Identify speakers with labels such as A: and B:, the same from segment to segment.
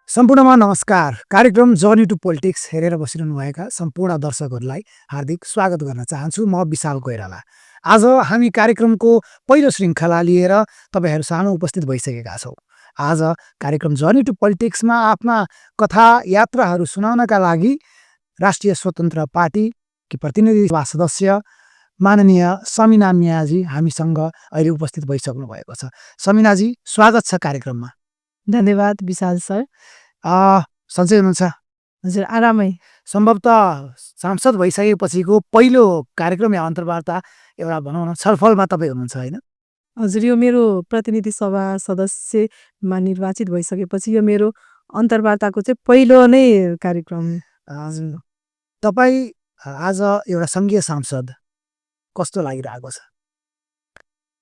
A: सम्पूर्णमा नमस्कार। कार्यक्रम जर्नी टु पोलिटिक्स हेरेर बसिरहनुभएका सम्पूर्ण दर्शकहरूलाई हार्दिक स्वागत गर्न चाहन्छु। म विशाल कोइराला। आज हामी कार्यक्रमको पहिलो श्रृङ्खला लिएर तपाईँहरू सानो उपस्थित भइसकेका छौँ। आज कार्यक्रम जर्नी टु पोलिटिक्समा आफ्ना कथा यात्राहरू सुनाउनका लागि राष्ट्रिय स्वतन्त्र पार्टीकी प्रतिनिधि सभा सदस्य माननीय समिना मियाजी हामीसँग अहिले उपस्थित भइसक्नु भएको छ। समिनाजी, स्वागत छ कार्यक्रममा।
B: धन्यवाद विशाल सर।
A: सन्चै हुनुहुन्छ?
B: हजुर, आरामै।
A: सम्भवतः सांसद भइसकेपछिको पहिलो कार्यक्रम या अन्तर्वार्ता एउटा भनौँ न छलफलमा तपाईँ हुनुहुन्छ, होइन?
B: हजुर, यो मेरो प्रतिनिधि सभा सदस्यमा निर्वाचित भइसकेपछि यो मेरो अन्तर्वार्ताको चाहिँ पहिलो नै कार्यक्रम।
A: हजुर, तपाईँ आज एउटा सङ्घीय सांसद कस्तो लागिरहेको छ?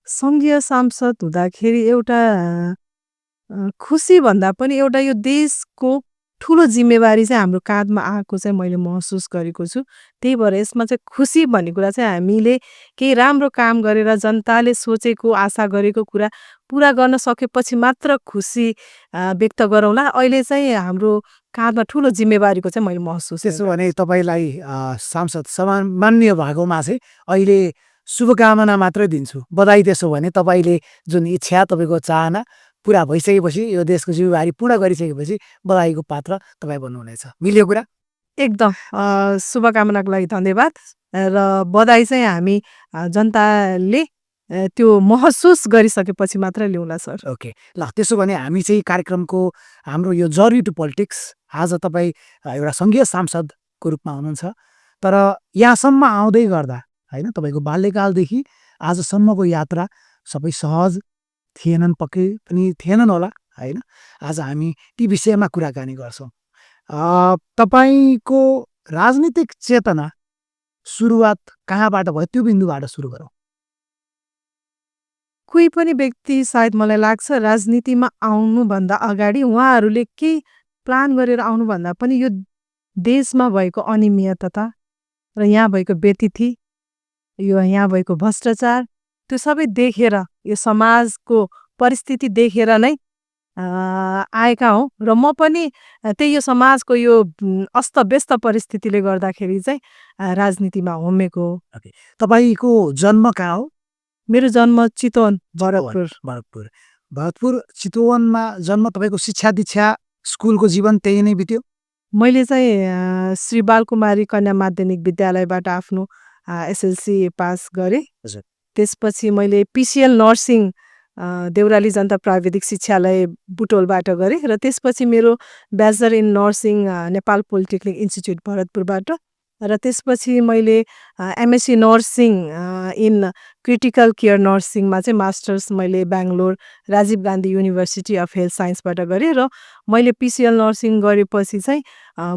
B: सङ्घीय सांसद हुँदाखेरि एउटा खुसी भन्दा पनि एउटा यो देशको ठुलो जिम्मेवारी चाहिँ हाम्रो काँधमा आएको चाहिँ मैले महसुस गरेको छु। त्यही भएर यसमा चाहिँ खुसी भन्ने कुरा चाहिँ हामीले केही राम्रो काम गरेर जनताले सोचेको आशा गरेको कुरा पुरा गर्न सकेपछि मात्र खुसी व्यक्त गरौँला। अहिले चाहिँ हाम्रो काँधमा ठुलो जिम्मेवारीको चाहिँ मैले महसुस
A: त्यसो भने तपाईँलाई सांसद सम्मान्य भएकोमा चाहिँ अहिले शुभकामना मात्रै दिन्छु, बधाई। त्यसो भने तपाईँले जुन इच्छा, तपाईँको चाहना पुरा भइसकेपछि, यो देशको जिम्मेवारी पुरा गरिसकेपछि बधाईको पात्र तपाईँ बन्नुहुनेछ। मिल्यो कुरा?
B: एकदम। शुभकामनाको लागि धन्यवाद र बधाई चाहिँ हामी जनताले त्यो महसुस गरिसकेपछि मात्र ल्याउला सर।
A: ओके, ल त्यसो भने हामी चाहिँ कार्यक्रमको हाम्रो यो जर्नी टु पोलिटिक्स, आज तपाईँ एउटा सङ्घीय सांसदको रूपमा हुनुहुन्छ, तर यहाँसम्म आउँदै गर्दा होइन, तपाईँको बाल्यकालदेखि आजसम्मको यात्रा सबै सहज थिएनन्, पक्कै पनि थिएनन् होला, होइन? आज हामी ती विषयमा कुराकानी गर्छौँ। तपाईँको राजनीतिक चेतना सुरुवात कहाँबाट भयो, त्यो बिन्दुबाट सुरु गरौँ।
B: कोही पनि व्यक्ति सायद मलाई लाग्छ राजनीतिमा आउनुभन्दा अगाडि उहाँहरूले केही प्लान गरेर आउनुभन्दा पनि यो देशमा भएको अनियमितता र यहाँ भएको व्यतिथि, यो यहाँ भएको भ्रष्टाचार, त्यो सबै देखेर, यो समाजको परिस्थिति देखेर नै आएका हौँ र म पनि त्यही यो समाजको यो अस्तव्यस्त परिस्थितिले गर्दाखेरि चाहिँ राजनीतिमा होमेको हो।
A: ओके, तपाईँको जन्म कहाँ हो?
B: मेरो जन्म चितवन,
A: भरतपुर चितवनमा जन्म। तपाईँको शिक्षा दीक्षा स्कुलको जीवन त्यही नै बित्यो?
B: मैले चाहिँ श्री बालकुमारी कन्या माध्यमिक विद्यालयबाट आफ्नो एसएलसी पास गरेँ। त्यसपछि मैले पिसिएल नर्सिङ देउराली जनता प्राविधिक शिक्षालय बुटोलबाट गरेँ र त्यसपछि मेरो bachelor in nursing Nepal Polytechnic Institute भरतपुरबाट र त्यसपछि मैले MSc nursing in critical care नर्सिङमा चाहिँ मास्टर्स मैले Bangalore Rajiv Gandhi University of Health साइन्सबाट गरेँ र मैले पिसिएल नर्सिङ गरेपछि चाहिँ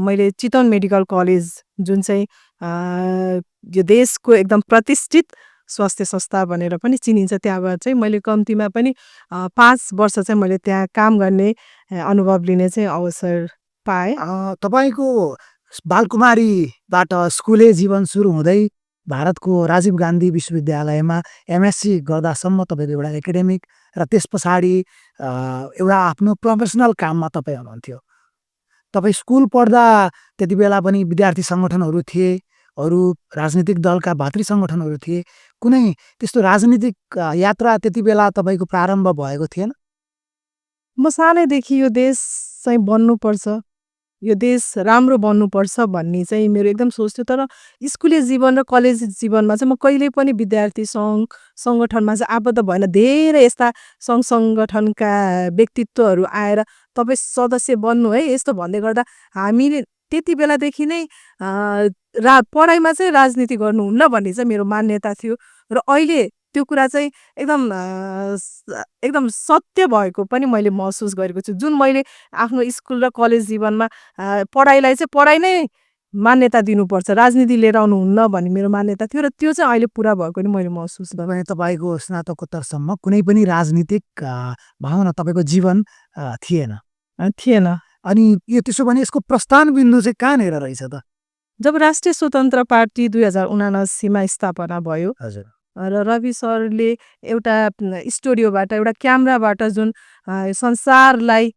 B: मैले चितवन मेडिकल कलेज, जुन चाहिँ यो देशको एकदम प्रतिष्ठित स्वास्थ्य संस्था भनेर पनि चिनिन्छ, त्यहाँबाट चाहिँ मैले कम्तीमा पनि 5 वर्ष चाहिँ मैले त्यहाँ काम गर्ने अनुभव लिने चाहिँ अवसर पाएँ।
A: तपाईँको बालकुमारीबाट स्कुले जीवन सुरु हुँदै भारतको राजीव गान्धी विश्वविद्यालयमा एमएससी गर्दासम्म तपाईँको एउटा एकाडेमिक र त्यस पछाडि एउटा आफ्नो प्रोफेसनल काममा तपाईँ हुनुहुन्थ्यो। तपाईँ स्कुल पढ्दा त्यति बेला पनि विद्यार्थी सङ्गठनहरू थिए, अरू राजनीतिक दलका भातृ सङ्गठनहरू थिए। कुनै त्यस्तो राजनीतिक यात्रा त्यति बेला तपाईँको प्रारम्भ भएको थिएन?
B: म सानैदेखि यो देश चाहिँ बन्नुपर्छ, यो देश राम्रो बन्नुपर्छ भन्ने चाहिँ मेरो एकदम सोच थियो। तर स्कुले जीवन र कलेज जीवनमा चाहिँ म कहिल्यै पनि विद्यार्थी सङ्गठनमा चाहिँ आबद्ध भएन। धेरै यस्ता सङ्घ सङ्गठनका व्यक्तित्वहरू आएर तपाईँ सदस्य बन्नु है, यस्तो भन्दै गर्दा हामीले त्यति बेलादेखि नै पढाइमा चाहिँ राजनीति गर्नुहुन्न भन्ने चाहिँ मेरो मान्यता थियो र अहिले त्यो कुरा चाहिँ एकदम सत्य भएको पनि मैले महसुस गरेको छु। जुन मैले आफ्नो स्कुल र कलेज जीवनमा पढाइलाई चाहिँ पढाइ नै मान्यता दिनुपर्छ, राजनीति लिएर आउनुहुन्न भन्ने मेरो मान्यता थियो र त्यो चाहिँ अहिले पुरा भएको नि मैले महसुस गरेँ।
A: तपाईँको स्नातकोत्तरसम्म कुनै पनि राजनीतिक भनौँ न तपाईँको जीवन थिएन?
B: अनि
A: यो त्यसो भने यसको प्रस्थान बिन्दु चाहिँ कहाँनिर रहेछ त?
B: जब राष्ट्रिय स्वतन्त्र पार्टी 2079मा स्थापना भयो,
A: हजुर,
B: र रवि सरले एउटा स्टुडियोबाट, एउटा क्यामेराबाट जुन संसारलाई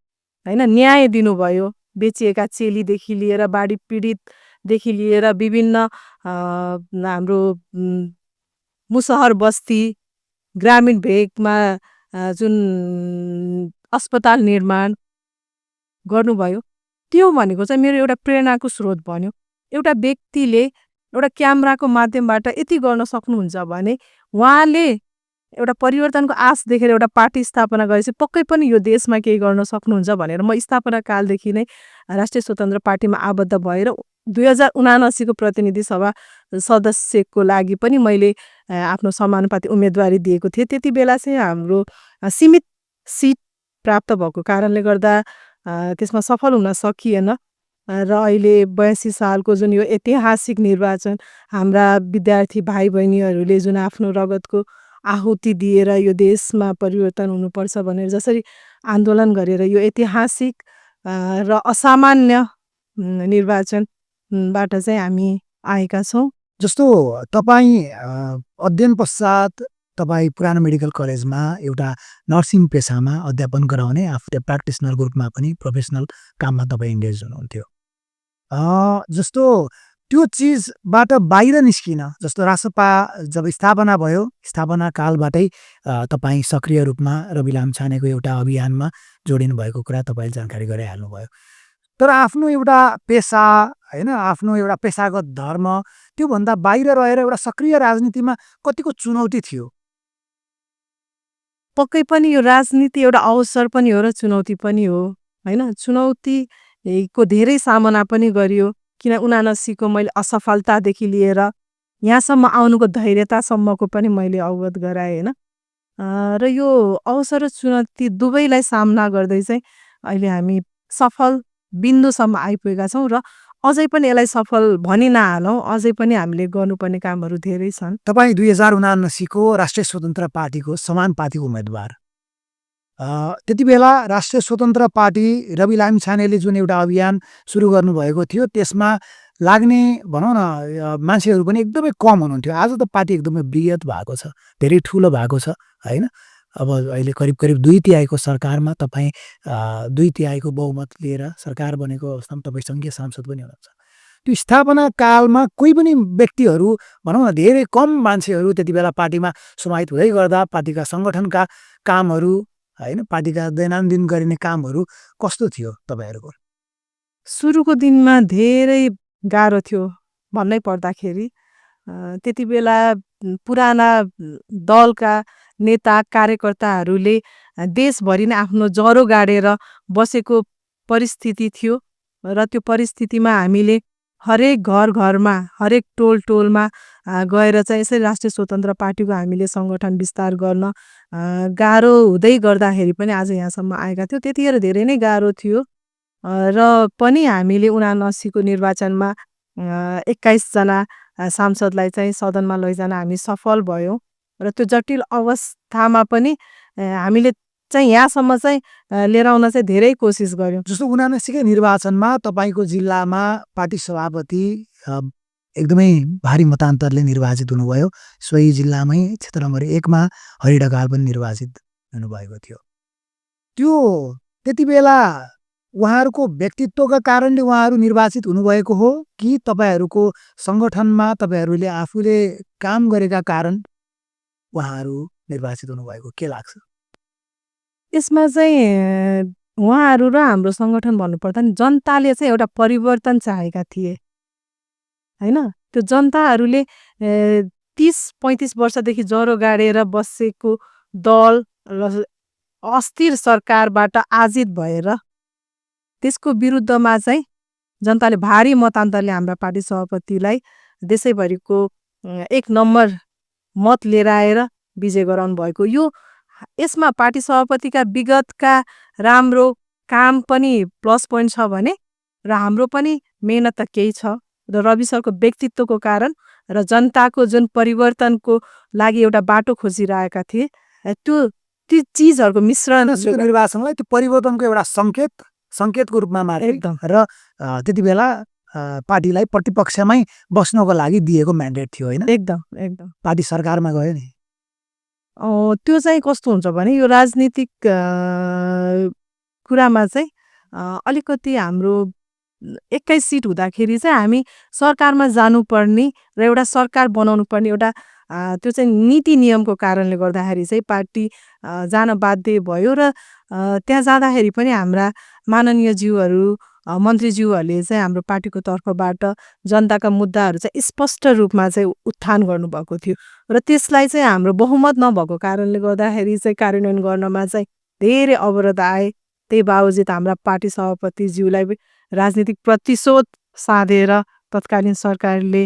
B: हैन न्याय दिनुभयो। बेचिएका चेलीदेखि लिएर बाढी पीडितदेखि लिएर विभिन्न हाम्रो मुसहर बस्ती ग्रामीण भेगमा जुन अस्पताल निर्माण गर्नुभयो त्यो भनेको चाहिँ मेरो एउटा प्रेरणाको स्रोत बन्यो। एउटा व्यक्तिले एउटा क्यामेराको माध्यमबाट यति गर्न सक्नुहुन्छ भने उहाँले एउटा परिवर्तनको आश देखेर एउटा पार्टी स्थापना गरेपछि पक्कै पनि यो देशमा केही गर्न सक्नुहुन्छ भनेर म स्थापना कालदेखि नै राष्ट्रिय स्वतन्त्र पार्टीमा आबद्ध भएर 2079 को प्रतिनिधि सभा सदस्यको लागि पनि मैले आफ्नो समानुपाती उम्मेदवारी दिएको थिएँ। त्यति बेला चाहिँ हाम्रो सीमित सिट प्राप्त भएको कारणले गर्दा त्यसमा सफल हुन सकिएन र अहिले 82 सालको जुन यो ऐतिहासिक निर्वाचन हाम्रा विद्यार्थी भाइ बहिनीहरूले जुन आफ्नो रगतको आहुति दिएर यो देशमा परिवर्तन हुनुपर्छ भनेर जसरी आन्दोलन गरेर यो ऐतिहासिक र असामान्य निर्वाचनबाट चाहिँ हामी आएका छौँ।
A: जस्तो तपाईँ अध्ययन पश्चात तपाईँ पुरानो मेडिकल कलेजमा एउटा नर्सिङ पेसामा अध्यापन गराउने आफू प्र्याक्टिसनरको रूपमा पनि प्रोफेसनल काममा तपाईँ इन्गेज हुनुहुन्थ्यो। जस्तो त्यो चिजबाट बाहिर निस्किन जस्तो रासपा जब स्थापना भयो स्थापना कालबाटै तपाईँ सक्रिय रूपमा रवि लामिछानेको एउटा अभियानमा जोडिनु भएको कुरा तपाईँले जानकारी गराइहाल्नुभयो। तर आफ्नो एउटा पेसा हैन आफ्नो एउटा पेसागत धर्म त्योभन्दा बाहिर रहेर एउटा सक्रिय राजनीतिमा कतिको चुनौती थियो?
B: पक्कै पनि यो राजनीति एउटा अवसर पनि हो र चुनौती पनि हो हैन। चुनौतीको धेरै सामना पनि गरियो किन 79 को मैले असफलतादेखि लिएर यहाँसम्म आउनुको धैर्यतासम्मको पनि मैले अवगत गराएँ हैन। र यो अवसर र चुनौती दुवैलाई सामना गर्दै चाहिँ अहिले हामी सफल बिन्दुसम्म आइपुगेका छौँ र अझै पनि यसलाई सफल भनि नहालौँ, अझै पनि हामीले गर्नुपर्ने कामहरू धेरै छन्।
A: तपाईँ 2079 को राष्ट्रिय स्वतन्त्र पार्टीको समानुपातिक उम्मेदवार। त्यति बेला राष्ट्रिय स्वतन्त्र पार्टी रवि लामिछानेले जुन एउटा अभियान सुरु गर्नुभएको थियो त्यसमा लाग्ने भनौँ न मान्छेहरू पनि एकदमै कम हुनुहुन्थ्यो। आज त पार्टी एकदमै बृहत भएको छ, धेरै ठुलो भएको छ हैन। अब अहिले करिब 2/3 सरकारमा तपाईँ 2/3 बहुमत लिएर सरकार बनेको अवस्थामा तपाईँ सङ्घीय सांसद पनि हुनुहुन्छ। त्यो स्थापना कालमा कोही पनि व्यक्तिहरू भनौँ न धेरै कम मान्छेहरू त्यति बेला पार्टीमा समाहित हुँदै गर्दा पार्टीका सङ्गठनका कामहरू हैन पार्टीका दैनन्दिन गरिने कामहरू कस्तो थियो तपाईँहरूको?
B: सुरुको दिनमा धेरै गाह्रो थियो भन्नै पर्दाखेरि। त्यति बेला पुराना दलका नेता कार्यकर्ताहरूले देशभरि नै आफ्नो जरो गाडेर बसेको परिस्थिति थियो र त्यो परिस्थितिमा हामीले हरेक घरमा हरेक टोलमा गएर चाहिँ यसरी राष्ट्रिय स्वतन्त्र पार्टीको हामीले सङ्गठन विस्तार गर्न गाह्रो हुँदै गर्दाखेरि पनि आज यहाँसम्म आएका थियौँ। त्यतिखेर धेरै नै गाह्रो थियो र पनि हामीले 79 को निर्वाचनमा 21 जना सांसदलाई चाहिँ सदनमा लैजान हामी सफल भयौँ र त्यो जटिल अवस्थामा पनि हामीले चाहिँ यहाँसम्म चाहिँ लिएर आउन चाहिँ धेरै कोसिस गर्यौँ।
A: जस्तो 79 को निर्वाचनमा तपाईँको जिल्लामा पार्टी सभापति एकदमै भारी मतान्तरले निर्वाचित हुनुभयो। सोही जिल्लामै क्षेत्र नम्बर 1 मा हरि ढकाल पनि निर्वाचित हुनुभएको थियो। त्यो त्यति बेला उहाँहरूको व्यक्तित्वका कारणले उहाँहरू निर्वाचित हुनुभएको हो कि तपाईँहरूको सङ्गठनमा तपाईँहरूले आफूले काम गरेका कारण उहाँहरू निर्वाचित हुनुभएको के लाग्छ?
B: यसमा चाहिँ उहाँहरू र हाम्रो सङ्गठन भन्नुपर्दा नि जनताले चाहिँ एउटा परिवर्तन चाहेका थिए हैन। त्यो जनताहरूले 30-35 वर्षदेखि जरो गाडेर बसेको दल र अस्थिर सरकारबाट आजित भएर त्यसको विरुद्धमा चाहिँ जनताले भारी मतान्तरले हाम्रा पार्टी सभापतिलाई देशैभरिको 1 नम्बर मत लिएर आएर विजय गराउनु भएको। यो यसमा पार्टी सभापतिका विगतका राम्रो काम पनि प्लस पोइन्ट छ भने र हाम्रो पनि मेहनत त केही छ र रवि सरको व्यक्तित्वको कारण र जनताको जुन परिवर्तनको लागि एउटा बाटो खोजिरहेका थिए त्यो ती चिजहरूको मिश्रण
A: निर्वाचनलाई त्यो परिवर्तनको एउटा सङ्केतको रूपमा मारे
B: एकदम
A: र त्यति बेला पार्टीलाई प्रतिपक्षमै बस्नको लागि दिएको म्यान्डेट थियो हैन।
B: एकदम
A: पार्टी सरकारमा गयो नि।
B: त्यो चाहिँ कस्तो हुन्छ भने यो राजनीतिक कुरामा चाहिँ अलिकति हाम्रो 21 सिट हुँदाखेरि चाहिँ हामी सरकारमा जानुपर्ने र एउटा सरकार बनाउनु पर्ने एउटा त्यो चाहिँ नीति नियमको कारणले गर्दाखेरि चाहिँ पार्टी जान बाध्य भयो र त्यहाँ जाँदाखेरि पनि हाम्रा माननीय ज्यूहरू मन्त्रीज्यूहरूले चाहिँ हाम्रो पार्टीको तर्फबाट जनताका मुद्दाहरू चाहिँ स्पष्ट रूपमा चाहिँ उत्थान गर्नुभएको थियो र त्यसलाई चाहिँ हाम्रो बहुमत नभएको कारणले गर्दाखेरि चाहिँ कार्यान्वयन गर्नमा चाहिँ धेरै अवरोध आए। त्यही बावजुद हाम्रा पार्टी सभापतिज्यूलाई राजनीतिक प्रतिशोध साधेर तत्कालीन सरकारले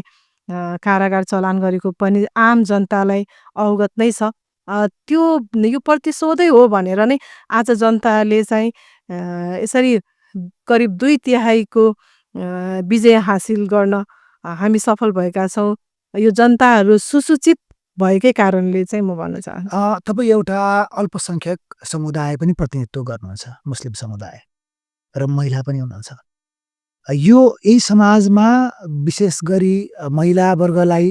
B: कारागार चलान गरेको पनि आम जनतालाई अवगत नै छ। त्यो यो प्रतिशोधै हो भनेर नै आज जनताले चाहिँ यसरी करिब 2/3 विजय हासिल गर्न हामी सफल भएका छौँ। यो जनताहरू सुसूचित भएकै कारणले चाहिँ म भन्न चाहन्छु।
A: तपाईँ एउटा अल्पसङ्ख्यक समुदाय पनि प्रतिनिधित्व गर्नुहुन्छ, मुस्लिम समुदाय र महिला पनि हुनुहुन्छ। यही समाजमा विशेष गरी महिला वर्गलाई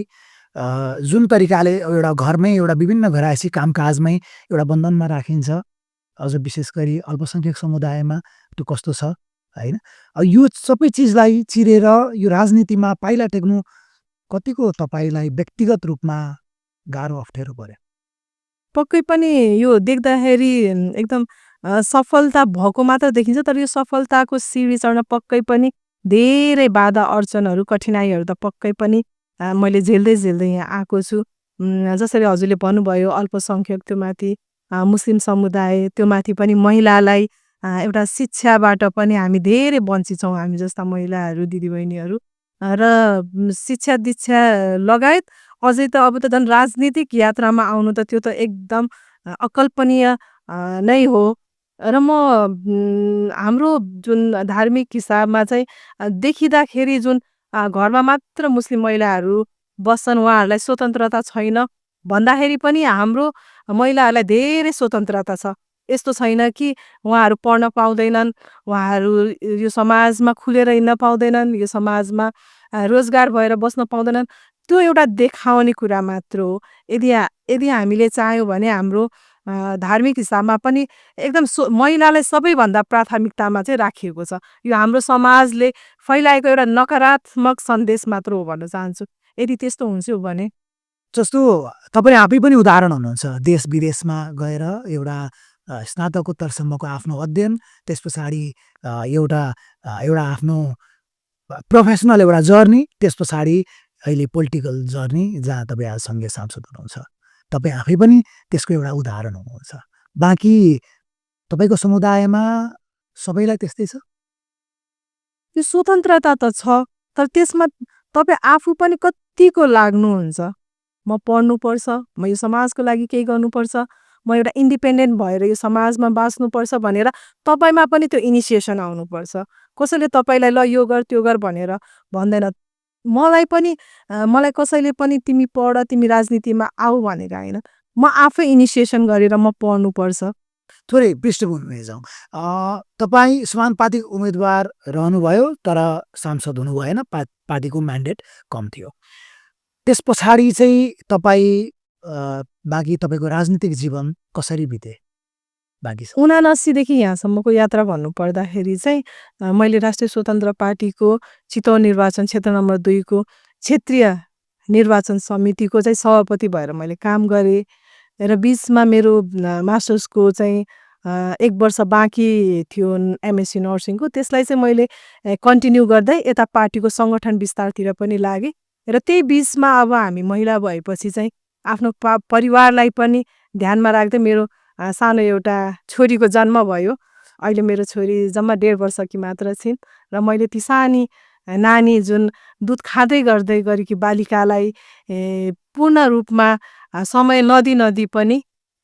A: जुन तरिकाले एउटा घरमै एउटा विभिन्न घरायसी कामकाजमै एउटा बन्धनमा राखिन्छ, अझ विशेष गरी अल्पसङ्ख्यक समुदायमा त्यो कस्तो छ होइन, यो सबै चिजलाई चिरेर यो राजनीतिमा पाइला टेक्नु कतिको तपाईँलाई व्यक्तिगत रूपमा गाह्रो अप्ठ्यारो पर्यो?
B: पक्कै पनि यो देख्दाखेरि एकदम सफलता भएको मात्र देखिन्छ, तर यो सफलताको सिँढी चढ्न पक्कै पनि धेरै बाधा अडचनहरू कठिनाइहरू त पक्कै पनि मैले झेल्दै यहाँ आएको छु। जसरी हजुरले भन्नुभयो अल्पसङ्ख्यक त्यो माथि मुस्लिम समुदाय त्यो माथि पनि महिलालाई एउटा शिक्षाबाट पनि हामी धेरै वञ्चित छौँ, हामी जस्ता महिलाहरू दिदीबहिनीहरू र शिक्षा दीक्षा लगायत अझै त अब त झन् राजनीतिक यात्रामा आउनु त त्यो त एकदम अकल्पनीय नै हो। र म हाम्रो जुन धार्मिक हिसाबमा चाहिँ देखिँदाखेरि जुन घरमा मात्र मुस्लिम महिलाहरू बस्छन्, उहाँहरूलाई स्वतन्त्रता छैन भन्दाखेरि पनि हाम्रो महिलाहरूलाई धेरै स्वतन्त्रता छ। यस्तो छैन कि उहाँहरू पढ्न पाउँदैनन्, उहाँहरू यो समाजमा खुलेर हिँड्न पाउँदैनन्, यो समाजमा रोजगार भएर बस्न पाउँदैनन्। त्यो एउटा देखाउने कुरा मात्र हो। यदि हामीले चाह्यौँ भने हाम्रो धार्मिक हिसाबमा पनि एकदम महिलालाई सबैभन्दा प्राथमिकतामा चाहिँ राखिएको छ। यो हाम्रो समाजले फैलाएको एउटा नकारात्मक सन्देश मात्र हो भन्न चाहन्छु। यदि त्यस्तो हुन्छ भने
A: जस्तो तपाईँ आफै पनि उदाहरण हुनुहुन्छ, देश विदेशमा गएर एउटा स्नातकोत्तरसम्मको आफ्नो अध्ययन, त्यस पछाडि एउटा आफ्नो प्रोफेसनल एउटा जर्नी, त्यस पछाडि अहिले पोलिटिकल जर्नी जहाँ तपाईँ आज सङ्घीय सांसद हुनुहुन्छ। तपाईँ आफै पनि त्यसको एउटा उदाहरण हुनुहुन्छ। बाँकी तपाईँको समुदायमा सबैलाई त्यस्तै छ?
B: यो स्वतन्त्रता त छ, तर त्यसमा तपाईँ आफू पनि कतिको लाग्नुहुन्छ। म पढ्नुपर्छ, म यो समाजको लागि केही गर्नुपर्छ, म एउटा इन्डिपेन्डेन्ट भएर यो समाजमा बाँच्नुपर्छ भनेर तपाईँमा पनि त्यो इनिसिएसन आउनुपर्छ। कसैले तपाईँलाई ल यो गर त्यो गर भनेर भन्दैन। मलाई कसैले पनि तिमी पढ, तिमी राजनीतिमा आऊ भनेको होइन। म आफै इनिसिएसन गरेर म पढ्नुपर्छ।
A: थोरै पृष्ठभूमिमा जाउँ। तपाईँ समानुपातिक उम्मेदवार रहनुभयो, तर सांसद हुनु भएन, पार्टीको म्यान्डेट कम थियो। त्यस पछाडि चाहिँ तपाईँ बाँकी तपाईँको राजनीतिक जीवन कसरी बिते?
B: 79 देखि यहाँसम्मको यात्रा भन्नु पर्दाखेरि चाहिँ मैले राष्ट्रिय स्वतन्त्र पार्टीको चितवन निर्वाचन क्षेत्र नम्बर 2 को क्षेत्रीय निर्वाचन समितिको चाहिँ सभापति भएर मैले काम गरेँ र बिचमा मेरो मास्टर्सको चाहिँ 1 वर्ष बाँकी थियो एमएससी नर्सिङको, त्यसलाई चाहिँ मैले कन्टिन्यू गर्दै यता पार्टीको सङ्गठन विस्तारतिर पनि लागेँ र त्यही बिचमा अब हामी महिला भएपछि चाहिँ आफ्नो परिवारलाई पनि ध्यानमा राख्दै मेरो सानो एउटा छोरीको जन्म भयो। अहिले मेरो छोरी जम्मा 1.5 वर्षकी मात्र छिन् र मैले ती सानी नानी जुन दुध खाँदै गर्दै गरेकी बालिकालाई पूर्ण रूपमा समय नदी पनि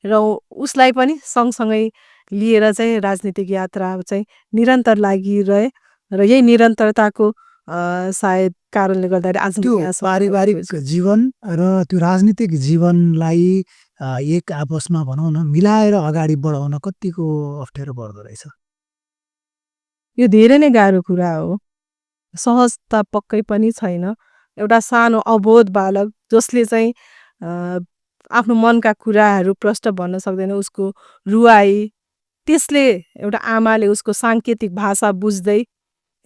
B: र उसलाई पनि सँगसँगै लिएर चाहिँ राजनीतिक यात्रा चाहिँ निरन्तर लागिरहे र यही निरन्तरताको सायद कारणले गर्दाखेरि आज
A: त्यो पारिवारिक जीवन र त्यो राजनीतिक जीवनलाई एक आपसमा भनौँ न मिलाएर अगाडि बढाउन कतिको अप्ठ्यारो पर्दो रहेछ?
B: यो धेरै नै गाह्रो कुरा हो। सहजता पक्कै पनि छैन। एउटा सानो अबोध बालक जसले चाहिँ आफ्नो मनका कुराहरू प्रष्ट भन्न सक्दैन, उसको रुवाई त्यसले एउटा आमाले उसको साङ्केतिक भाषा बुझ्दै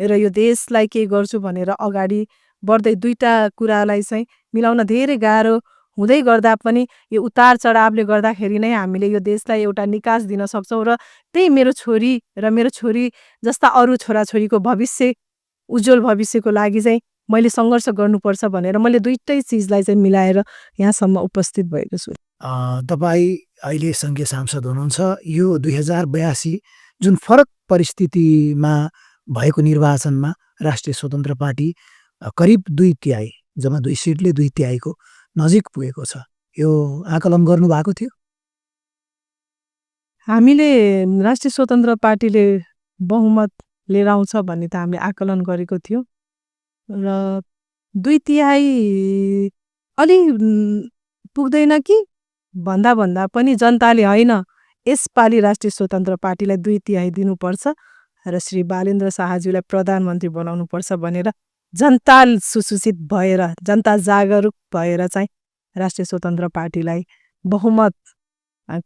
B: र यो देशलाई केही गर्छु भनेर अगाडि बढ्दै दुईटा कुरालाई चाहिँ मिलाउन धेरै गाह्रो हुँदै गर्दा पनि यो उतार चढावले गर्दाखेरि नै हामीले यो देशलाई एउटा निकास दिन सक्छौँ र त्यही मेरो छोरी र मेरो छोरी जस्ता अरू छोराछोरीको भविष्य उज्जवल भविष्यको लागि चाहिँ मैले सङ्घर्ष गर्नुपर्छ भनेर मैले दुईटै चिजलाई चाहिँ मिलाएर यहाँसम्म उपस्थित भएको छु।
A: तपाईँ अहिले सङ्घीय सांसद हुनुहुन्छ। यो 2082 जुन फरक परिस्थितिमा भएको निर्वाचनमा राष्ट्रिय स्वतन्त्र पार्टी करिब 2/3 जम्मा 2 सिटले 2/3 नजिक पुगेको छ। यो आकलन गर्नुभएको थियो?
B: हामीले राष्ट्रिय स्वतन्त्र पार्टीले बहुमत लिएर आउँछ भन्ने त हामीले आकलन गरेको थियो र 2/3 अलि पुग्दैन कि भन्दा पनि जनताले होइन यसपालि राष्ट्रिय स्वतन्त्र पार्टीलाई 2/3 दिनुपर्छ र श्री बालेन्द्र शाहज्यूलाई प्रधानमन्त्री बनाउनुपर्छ भनेर जनता सुसूचित भएर जनता जागरुक भएर चाहिँ राष्ट्रिय स्वतन्त्र पार्टीलाई बहुमत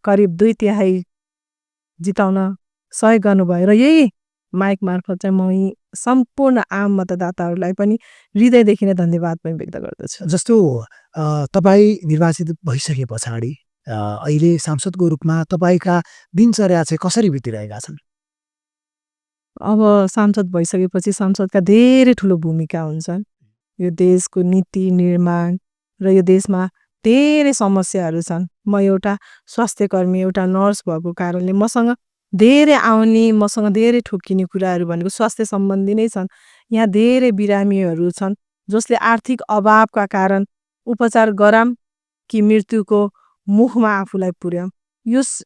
B: करिब 2/3 जिताउन सहयोग गर्नुभयो र यही माइक मार्फत चाहिँ म सम्पूर्ण आम मतदाताहरूलाई पनि हृदयदेखि नै धन्यवाद पनि व्यक्त गर्दछु।
A: जस्तो तपाईँ निर्वाचित भइसके पछाडि अहिले सांसदको रूपमा तपाईँका दिनचर्या चाहिँ कसरी बितिरहेका छन्?
B: अब सांसद भइसकेपछि सांसदका धेरै ठुलो भूमिका हुन्छन्। यो देशको नीति निर्माण र यो देशमा धेरै समस्याहरू छन्। म एउटा स्वास्थ्यकर्मी एउटा नर्स भएको कारणले मसँग धेरै आउने मसँग धेरै ठोकिने कुराहरू भनेको स्वास्थ्य सम्बन्धी नै छन्। यहाँ धेरै बिरामीहरू छन् जसले आर्थिक अभावका कारण उपचार गराम कि मृत्युको मुखमा आफूलाई पुर्याउँ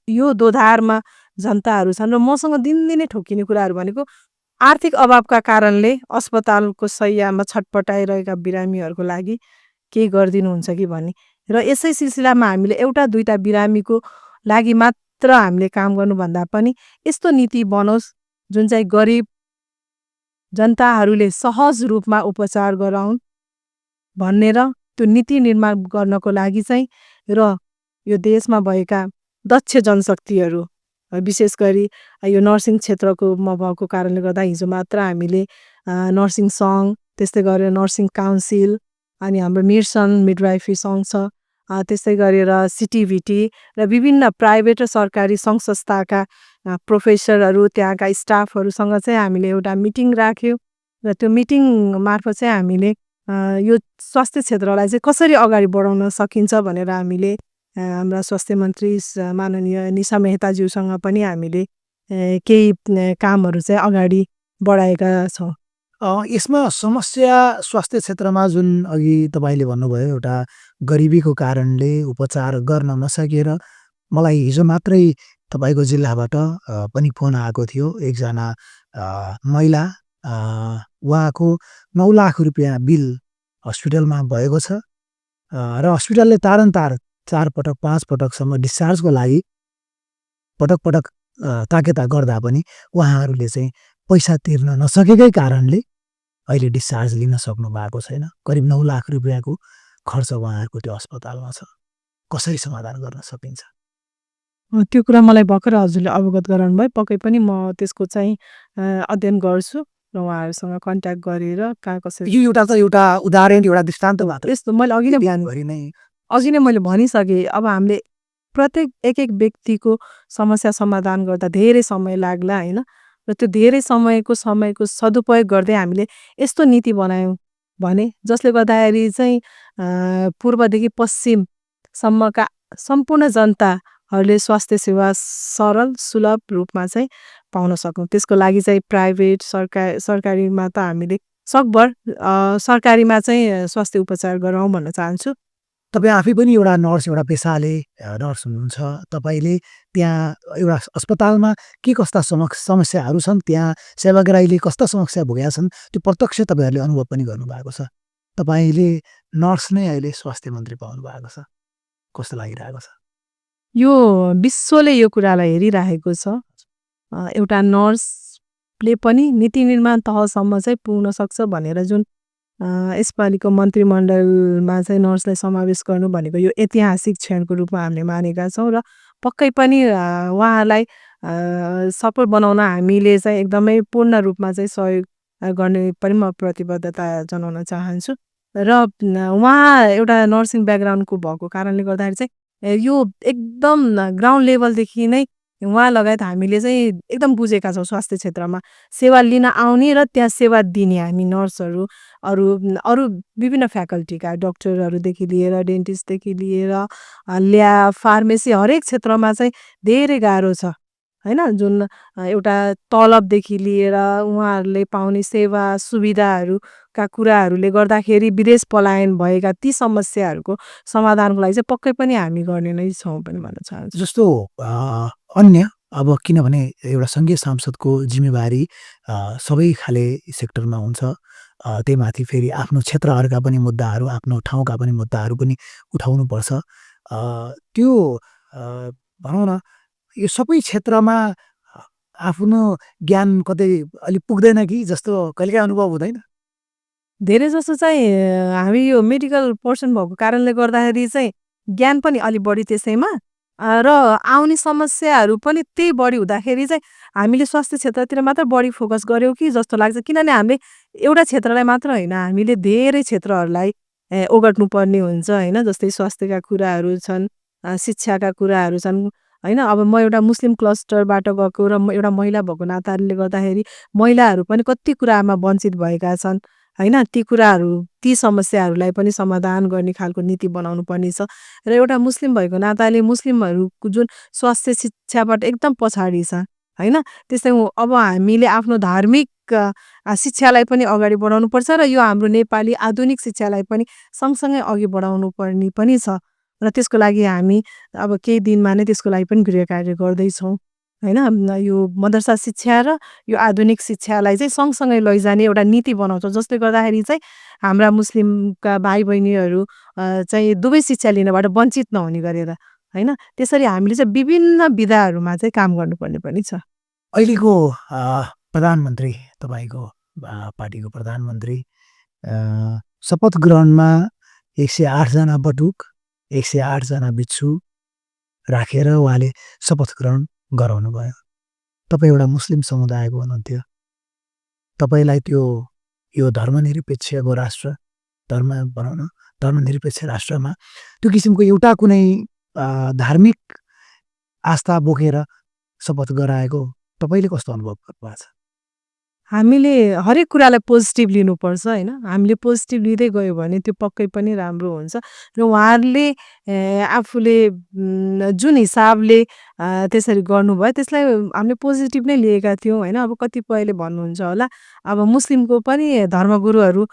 B: यो दोधारमा जनताहरू छन् र मसँग दिनदिनै ठोकिने कुराहरू भनेको आर्थिक अभावका कारणले अस्पतालको शय्यामा छटपटाइरहेका बिरामीहरूको लागि केही गरिदिनुहुन्छ कि भन्ने र यसै सिलसिलामा हामीले एउटा दुईटा बिरामीको लागि मात्र हामीले काम गर्नुभन्दा पनि यस्तो नीति बनोस् जुन चाहिँ गरिब जनताहरूले सहज रूपमा उपचार गराउन् भनेर त्यो नीति निर्माण गर्नको लागि चाहिँ र यो देशमा भएका दक्ष जनशक्तिहरू विशेष गरी यो नर्सिङ क्षेत्रको म भएको कारणले गर्दा हिजो मात्र हामीले नर्सिङ सङ्घ त्यस्तै गरेर नर्सिङ काउन्सिल अनि हाम्रो मिर्सन मिडवाइफरी सङ्घ छ त्यस्तै गरेर सिटिभिटी र विभिन्न प्राइभेट र सरकारी सङ्घ संस्थाका प्रोफेसरहरू त्यहाँका स्टाफहरूसँग चाहिँ हामीले एउटा मिटिङ राख्यौँ र त्यो मिटिङ मार्फत चाहिँ हामीले यो स्वास्थ्य क्षेत्रलाई चाहिँ कसरी अगाडि बढाउन सकिन्छ भनेर हामीले हाम्रा स्वास्थ्य मन्त्री माननीय निशा मेहताज्यूसँग पनि हामीले केही कामहरू चाहिँ अगाडि बढाएका छौँ।
A: यसमा समस्या स्वास्थ्य क्षेत्रमा जुन अघि तपाईँले भन्नुभयो एउटा गरिबीको कारणले उपचार गर्न नसकेर मलाई हिजो मात्रै तपाईँको जिल्लाबाट पनि फोन आएको थियो। एकजना महिला उहाँको 9 लाख रुपियाँ बिल हस्पिटलमा भएको छ र हस्पिटलले तारन्तार 4 पटक 5 पटकसम्म डिस्चार्जको लागि पटक ताकेता गर्दा पनि उहाँहरूले चाहिँ पैसा तिर्न नसकेकै कारणले अहिले डिस्चार्ज लिन सक्नु भएको छैन। करिब 9 लाख रुपियाँको खर्च उहाँहरूको त्यो अस्पतालमा छ। कसरी समाधान गर्न सकिन्छ?
B: त्यो कुरा मलाई भर्खर हजुरले अवगत गराउनु भयो। पक्कै पनि म त्यसको चाहिँ अध्ययन गर्छु र उहाँहरूसँग कन्ट्याक्ट गरेर कहाँ कसरी
A: यो एउटा उदाहरण एउटा दृष्टान्त मात्र
B: यस्तो मैले अघि नै मैले भनिसकेँ। अब हामीले प्रत्येक एक व्यक्तिको समस्या समाधान गर्दा धेरै समय लाग्ला होइन र त्यो धेरै समयको सदुपयोग गर्दै हामीले यस्तो नीति बनायौँ भने जसले गर्दाखेरि चाहिँ पूर्वदेखि पश्चिमसम्मका सम्पूर्ण जनताहरूले स्वास्थ्य सेवा सरल सुलभ रूपमा चाहिँ पाउन सकौँ। त्यसको लागि चाहिँ प्राइभेट सरकारीमा त हामीले सकभर सरकारीमा चाहिँ स्वास्थ्य उपचार गराउँ भन्न चाहन्छु।
A: तपाईँ आफै पनि एउटा नर्स एउटा पेसाले नर्स हुनुहुन्छ। तपाईँले त्यहाँ एउटा अस्पतालमा के कस्ता समस्याहरू छन्, त्यहाँ सेवाग्राहीले कस्ता समस्या भोगेका छन् त्यो प्रत्यक्ष तपाईँहरूले अनुभव पनि गर्नुभएको छ। तपाईँले नर्स नै अहिले स्वास्थ्य मन्त्री पाउनु भएको छ, कस्तो लागिरहेको छ?
B: यो विश्वले यो कुरालाई हेरिरहेको छ। एउटा नर्सले पनि नीति निर्माण तहसम्म चाहिँ पुग्न सक्छ भनेर जुन यसपालिको मन्त्रीमण्डलमा चाहिँ नर्सलाई समावेश गर्नु भनेको यो ऐतिहासिक क्षणको रूपमा हामीले मानेका छौँ र पक्कै पनि उहाँलाई सफल बनाउन हामीले चाहिँ एकदमै पूर्ण रूपमा चाहिँ सहयोग गर्ने पनि म प्रतिबद्धता जनाउन चाहन्छु र उहाँ एउटा नर्सिङ ब्याकग्राउन्डको भएको कारणले गर्दाखेरि चाहिँ यो एकदम ग्राउन्ड लेभलदेखि नै उहाँ लगायत हामीले चाहिँ एकदम बुझेका छौँ स्वास्थ्य क्षेत्रमा सेवा लिन आउने र त्यहाँ सेवा दिने हामी नर्सहरू अरू अरू विभिन्न फ्याकल्टीका डक्टरहरूदेखि लिएर डेन्टिस्टदेखि लिएर ल्याब फार्मेसी हरेक क्षेत्रमा चाहिँ धेरै गाह्रो छ होइन जुन एउटा तलबदेखि लिएर उहाँहरूले पाउने सेवा सुविधाहरूका कुराहरूले गर्दाखेरि विदेश पलायन भएका ती समस्याहरूको समाधानको लागि चाहिँ पक्कै पनि हामी गर्ने नै छौँ पनि भन्न चाहन्छु।
A: जस्तो अन्य अब किनभने एउटा सङ्घीय सांसदको जिम्मेवारी सबै खाले सेक्टरमा हुन्छ, त्यही माथि फेरि आफ्नो क्षेत्रहरूका पनि मुद्दाहरू, आफ्नो ठाउँका पनि मुद्दाहरू पनि उठाउनुपर्छ। त्यो भनौँ न यो सबै क्षेत्रमा आफ्नो ज्ञान कतै अलिक पुग्दैन कि जस्तो कहिलेकाहीँ अनुभव हुँदैन?
B: धेरै जस्तो चाहिँ हामी यो मेडिकल पर्सन भएको कारणले गर्दाखेरि चाहिँ ज्ञान पनि अलि बढी त्यसैमा र आउने समस्याहरू पनि त्यही बढी हुँदाखेरि चाहिँ हामीले स्वास्थ्य क्षेत्रतिर मात्र बढी फोकस गऱ्यौँ कि जस्तो लाग्छ किनभने हामीले एउटा क्षेत्रलाई मात्र होइन हामीले धेरै क्षेत्रहरूलाई ओगट्नुपर्ने हुन्छ होइन जस्तै स्वास्थ्यका कुराहरू छन् शिक्षाका कुराहरू छन् होइन अब म एउटा मुस्लिम क्लस्टरबाट गएको र म एउटा महिला भएको नाताले गर्दाखेरि महिलाहरू पनि कति कुरामा वञ्चित भएका छन् होइन ती कुराहरू ती समस्याहरूलाई पनि समाधान गर्ने खालको नीति बनाउनु पर्ने छ र एउटा मुस्लिम भएको नाताले मुस्लिमहरूको जुन स्वास्थ्य शिक्षाबाट एकदम पछाडि छ होइन त्यस्तै अब हामीले आफ्नो धार्मिक शिक्षालाई पनि अगाडि बढाउनु पर्छ र यो हाम्रो नेपाली आधुनिक शिक्षालाई पनि सँगसँगै अघि बढाउनु पर्ने पनि छ र त्यसको लागि हामी अब केही दिनमा नै त्यसको लागि पनि गृह कार्य गर्दैछौँ होइन यो मदरसा शिक्षा र यो आधुनिक शिक्षालाई चाहिँ सँगसँगै लैजाने एउटा नीति बनाउँछौँ जसले गर्दाखेरि चाहिँ हाम्रा मुस्लिमका भाइ बहिनीहरू चाहिँ दुवै शिक्षा लिनबाट वञ्चित नहुने गरेर होइन त्यसरी हामीले चाहिँ विभिन्न विधाहरूमा चाहिँ काम गर्नुपर्ने पनि छ।
A: अहिलेको प्रधानमन्त्री तपाईँको पार्टीको प्रधानमन्त्री शपथ ग्रहणमा 108 जना बटुक 108 जना बिच्छु राखेर उहाँले शपथ ग्रहण गराउनु भयो। तपाईँ एउटा मुस्लिम समुदायको हुनुहुन्थ्यो, तपाईँलाई त्यो यो धर्मनिरपेक्षको राष्ट्र भनौँ न धर्मनिरपेक्ष राष्ट्रमा त्यो किसिमको एउटा कुनै धार्मिक आस्था बोकेर शपथ गराएको तपाईँले कस्तो अनुभव गर्नुभएको छ?
B: हामीले हरेक कुरालाई पोजिटिभ लिनुपर्छ होइन हामीले पोजिटिभ लिँदै गयो भने त्यो पक्कै पनि राम्रो हुन्छ र उहाँहरूले आफूले जुन हिसाबले त्यसरी गर्नुभयो त्यसलाई हामीले पोजिटिभ नै लिएका थियौँ होइन अब कतिपयले भन्नुहुन्छ होला अब मुस्लिमको पनि धर्मगुरुहरू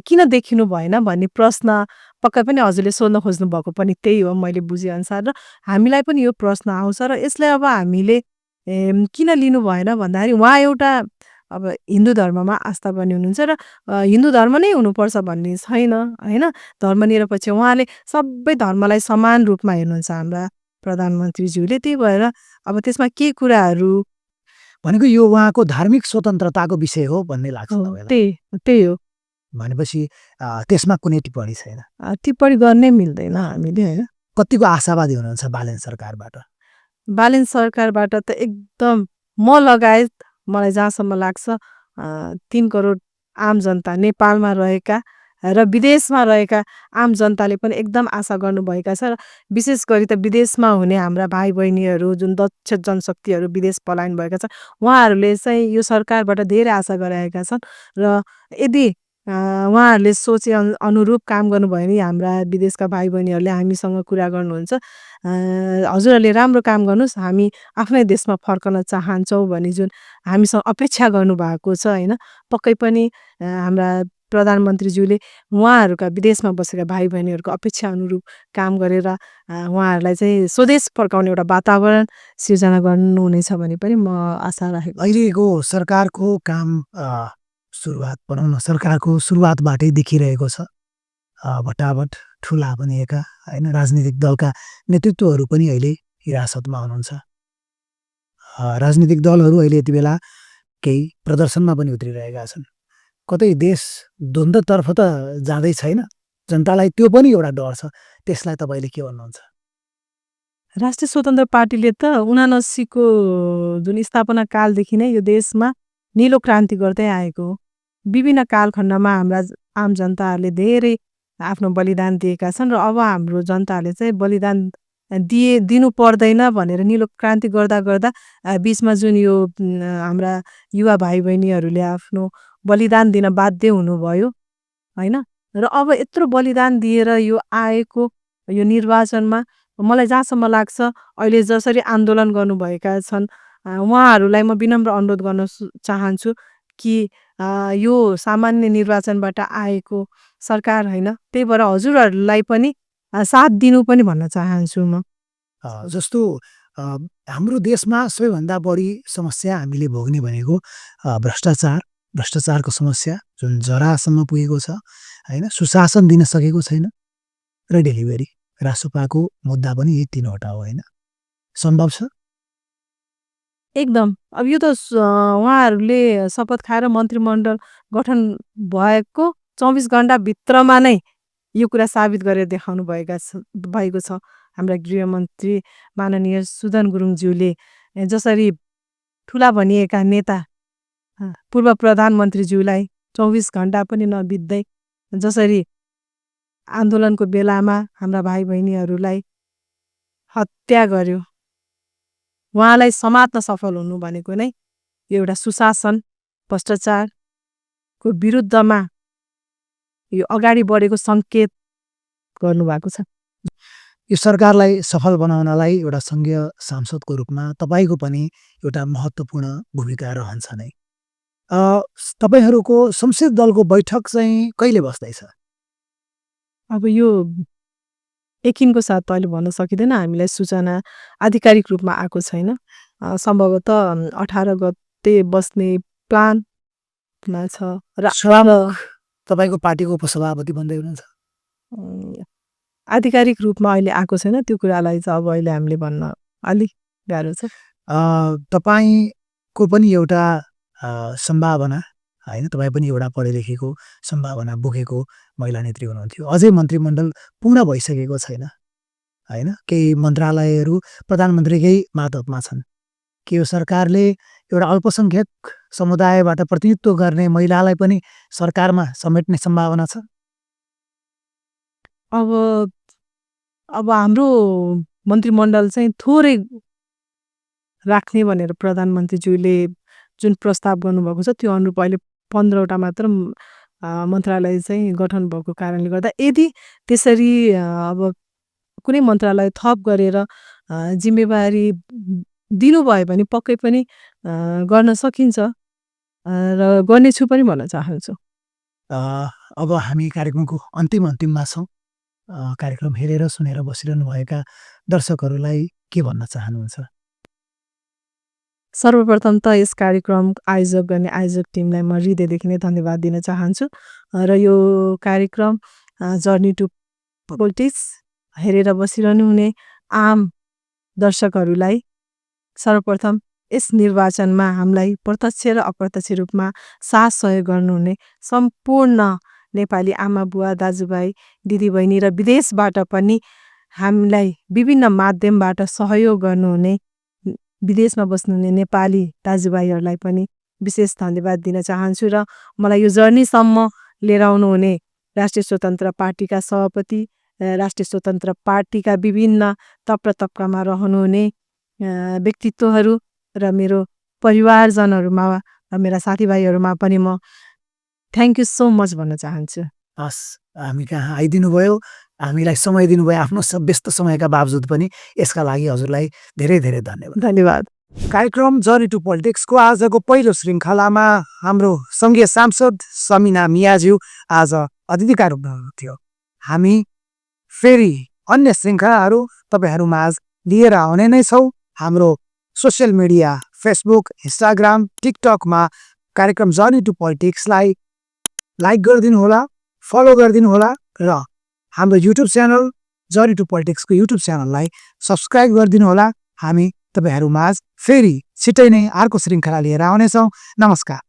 B: किन देखिनु भएन भन्ने प्रश्न पक्कै पनि हजुरले सोध्न खोज्नु भएको पनि त्यही हो मैले बुझेअनुसार र हामीलाई पनि यो प्रश्न आउँछ र यसलाई अब हामीले किन लिनु भएन भन्दाखेरि उहाँ एउटा अब हिन्दू धर्ममा आस्था पनि हुनुहुन्छ र हिन्दू धर्म नै हुनुपर्छ भन्ने छैन होइन धर्मनिरपेक्ष उहाँले सबै धर्मलाई समान रूपमा हेर्नुहुन्छ हाम्रा प्रधानमन्त्रीज्यूले त्यही भएर अब त्यसमा के कुराहरू
A: भनेको यो उहाँको धार्मिक स्वतन्त्रताको विषय हो भन्ने लाग्छ तपाईँलाई?
B: त्यही हो
A: भनेपछि त्यसमा कुनै टिप्पणी छैन?
B: टिप्पणी गर्नै मिल्दैन हामीले होइन।
A: कतिको आशावादी हुनुहुन्छ बालेन सरकारबाट?
B: बालेन सरकारबाट त एकदम म लगायत मलाई जहाँसम्म लाग्छ 3 करोड आम जनता नेपालमा रहेका र विदेशमा रहेका आम जनताले पनि एकदम आशा गर्नुभएका छ र विशेष गरी त विदेशमा हुने हाम्रा भाइ बहिनीहरू जुन दक्ष जनशक्तिहरू विदेश पलायन भएका छन् उहाँहरूले चाहिँ यो सरकारबाट धेरै आशा गराएका छन् र यदि उहाँहरूले सोचे अनुरूप काम गर्नुभयो भने हाम्रा विदेशका भाइ बहिनीहरूले हामीसँग कुरा गर्नुहुन्छ हजुरहरूले राम्रो काम गर्नुहोस् हामी आफ्नै देशमा फर्कन चाहन्छौँ भने जुन हामीसँग अपेक्षा गर्नुभएको छ होइन पक्कै पनि हाम्रा प्रधानमन्त्रीज्यूले उहाँहरूका विदेशमा बसेका भाइ बहिनीहरूको अपेक्षा अनुरूप काम गरेर उहाँहरूलाई चाहिँ स्वदेश फर्काउने एउटा वातावरण सिर्जना गर्नुहुनेछ भने पनि म आशा राखेको छु।
A: अहिलेको सरकारको काम सुरुवात भनौँ न सरकारको सुरुवातबाटै देखिरहेको छ भटाभट ठुला बनिएका होइन राजनीतिक दलका नेतृत्वहरू पनि अहिले हिरासतमा हुनुहुन्छ। राजनीतिक दलहरू अहिले यति बेला केही प्रदर्शनमा पनि उत्रिरहेका छन्। कतै देश द्वन्द्वतर्फ त जाँदै छैन, जनतालाई त्यो पनि एउटा डर छ। त्यसलाई तपाईँले के भन्नुहुन्छ?
B: राष्ट्रिय स्वतन्त्र पार्टीले त 79 को जुन स्थापना कालदेखि नै यो देशमा नीलो क्रान्ति गर्दै आएको हो। विभिन्न कालखण्डमा हाम्रा आम जनताहरूले धेरै आफ्नो बलिदान दिएका छन् र अब हाम्रो जनताहरूले चाहिँ बलिदान दिनु पर्दैन भनेर नीलो क्रान्ति गर्दा गर्दा बिचमा जुन यो हाम्रा युवा भाइ बहिनीहरूले आफ्नो बलिदान दिन बाध्य हुनुभयो होइन। र अब यत्रो बलिदान दिएर यो आएको यो निर्वाचनमा मलाई जहाँसम्म लाग्छ अहिले जसरी आन्दोलन गर्नुभएका छन् उहाँहरूलाई म विनम्र अनुरोध गर्न चाहन्छु कि यो सामान्य निर्वाचनबाट आएको सरकार होइन, त्यही भएर हजुरहरूलाई पनि साथ दिनु पनि भन्न चाहन्छु म।
A: जस्तो हाम्रो देशमा सबैभन्दा बढी समस्या हामीले भोग्ने भनेको भ्रष्टाचारको समस्या जुन जरासम्म पुगेको छ होइन, सुशासन दिन सकेको छैन र डेलिभरी। रासोपाको मुद्दा पनि यी तीनवटा हो होइन, सम्भव छ?
B: एकदम। अब यो त उहाँहरूले शपथ खाएर मन्त्रीमण्डल गठन भएको 24 घण्टाभित्रमा नै यो कुरा साबित गरेर देखाउनु भएको छ हाम्रा गृहमन्त्री माननीय सुदन गुरुङज्यूले। जसरी ठुला भनिएका नेता पूर्व प्रधानमन्त्रीज्यूलाई 24 घण्टा पनि नबित्दै जसरी आन्दोलनको बेलामा हाम्रा भाइ बहिनीहरूलाई हत्या गर्यो, उहाँलाई समात्न सफल हुनु भनेको नै एउटा सुशासन भ्रष्टाचारको विरुद्धमा यो अगाडि बढेको सङ्केत गर्नुभएको छ।
A: यो सरकारलाई सफल बनाउनलाई एउटा सङ्घीय सांसदको रूपमा तपाईँको पनि एउटा महत्त्वपूर्ण भूमिका रहन्छ नै। तपाईँहरूको संसदीय दलको बैठक चाहिँ कहिले बस्दैछ?
B: अब यो यकिनको साथ त अहिले भन्न सकिँदैन, हामीलाई सूचना आधिकारिक रूपमा आएको छैन। सम्भवतः 18 गते बस्ने प्लानमा छ। र
A: तपाईँको पार्टीको उपसभापति बन्दै हुनुहुन्छ?
B: आधिकारिक रूपमा अहिले आएको छैन, त्यो कुरालाई चाहिँ अब अहिले हामीले भन्न अलिक गाह्रो छ।
A: तपाईँको पनि एउटा सम्भावना होइन, तपाईँ पनि एउटा पढे लेखेको सम्भावना बोकेको महिला नेत्री हुनुहुन्थ्यो। अझै मन्त्रीमण्डल पूर्ण भइसकेको छैन होइन, केही मन्त्रालयहरू प्रधानमन्त्रीकै मातहतमा छन्। के यो सरकारले एउटा अल्पसङ्ख्यक समुदायबाट प्रतिनिधित्व गर्ने महिलालाई पनि सरकारमा समेट्ने सम्भावना छ?
B: अब हाम्रो मन्त्रीमण्डल चाहिँ थोरै राख्ने भनेर प्रधानमन्त्रीज्यूले जुन प्रस्ताव गर्नुभएको छ त्यो अनुरूप अहिले 15वटा मात्र मन्त्रालय चाहिँ गठन भएको कारणले गर्दा यदि त्यसरी अब कुनै मन्त्रालय थप गरेर जिम्मेवारी दिनुभयो भने पक्कै पनि गर्न सकिन्छ र गर्नेछु पनि भन्न चाहन्छु।
A: अब हामी कार्यक्रमको अन्तिममा छौँ। कार्यक्रम हेरेर सुनेर बसिरहनुभएका दर्शकहरूलाई के भन्न चाहनुहुन्छ?
B: सर्वप्रथम त यस कार्यक्रम आयोजक गर्ने आयोजक टिमलाई म हृदयदेखि नै धन्यवाद दिन चाहन्छु र यो कार्यक्रम जर्नी टु पोलिटिक्स हेरेर बसिरहनु हुने आम दर्शकहरूलाई सर्वप्रथम यस निर्वाचनमा हामीलाई प्रत्यक्ष र अप्रत्यक्ष रूपमा साथ सहयोग गर्नुहुने सम्पूर्ण नेपाली आमा बुवा दाजुभाइ दिदीबहिनी र विदेशबाट पनि हामीलाई विभिन्न माध्यमबाट सहयोग गर्नुहुने विदेशमा बस्नुहुने नेपाली दाजुभाइहरूलाई पनि विशेष धन्यवाद दिन चाहन्छु र मलाई यो जर्नीसम्म लिएर आउनुहुने राष्ट्रिय स्वतन्त्र पार्टीका सभापति, राष्ट्रिय स्वतन्त्र पार्टीका विभिन्न तबकामा रहनुहुने व्यक्तित्वहरू र मेरो परिवारजनहरूमा र मेरा साथीभाइहरूमा पनि म थ्याङ्क यू सो मच भन्न चाहन्छु।
A: हस्, हामी कहाँ आइदिनु भयो, हामीलाई समय दिनुभयो आफ्नो व्यस्त समयका बावजुद पनि, यसका लागि हजुरलाई धेरै धेरै
B: धन्यवाद।
A: कार्यक्रम जर्नी टु पोलिटिक्सको आजको पहिलो श्रृङ्खलामा हाम्रो सङ्घीय सांसद समिना मियाज्यू आज अतिथिका रूपमा हुनुहुन्थ्यो। हामी फेरि अन्य श्रृङ्खलाहरू तपाईँहरूमाझ लिएर आउने नै छौँ। हाम्रो सोसियल मिडिया फेसबुक, इन्स्टाग्राम, टिकटकमा कार्यक्रम जर्नी टु पोलिटिक्सलाई लाइक गरिदिनु होला, फलो गरिदिनु होला र हाम्रो युट्युब च्यानल जर्नी टु पोलिटिक्सको युट्युब च्यानललाई सब्सक्राइब गरिदिनु होला। हामी तपाईँहरूमाझ फेरि छिट्टै नै अर्को श्रृङ्खला लिएर आउनेछौँ। नमस्कार।